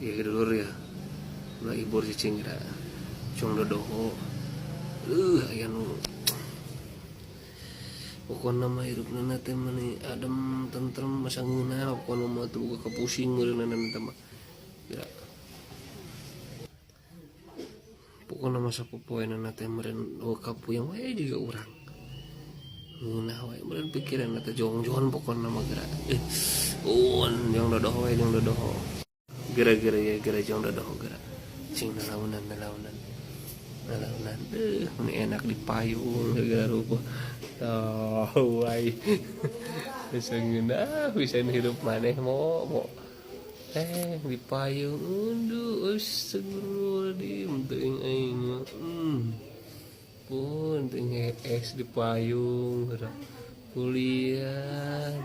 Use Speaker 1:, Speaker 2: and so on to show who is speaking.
Speaker 1: Ya dulur ya. Ulah ibur cicing geura. Jong dodoho. Aya nu pokona mah hirupna teh mani adem tentrem masa ngeunah pokona mah teu boga kapusing meureunna teh mah. Geura. Pokona mah sapopoena teh meureun eueuh kapuyeng we jiga urang. Ngeunah we meureun pikiranna teh jongjon pokona mah geura. Un jong dodoho we jong dodoho. Geura-geura ye geura jong dodoho geura. Cing nalaunan nalaunan. Nalaunan meni enak di payung geura rupa. Oh, ai. Bisa ngeunah pisan hirup maneh mo mo. Di payung unduh astagfirullahaladzim teuing aing mah. Pun teuing es di payung geura. Kuliah.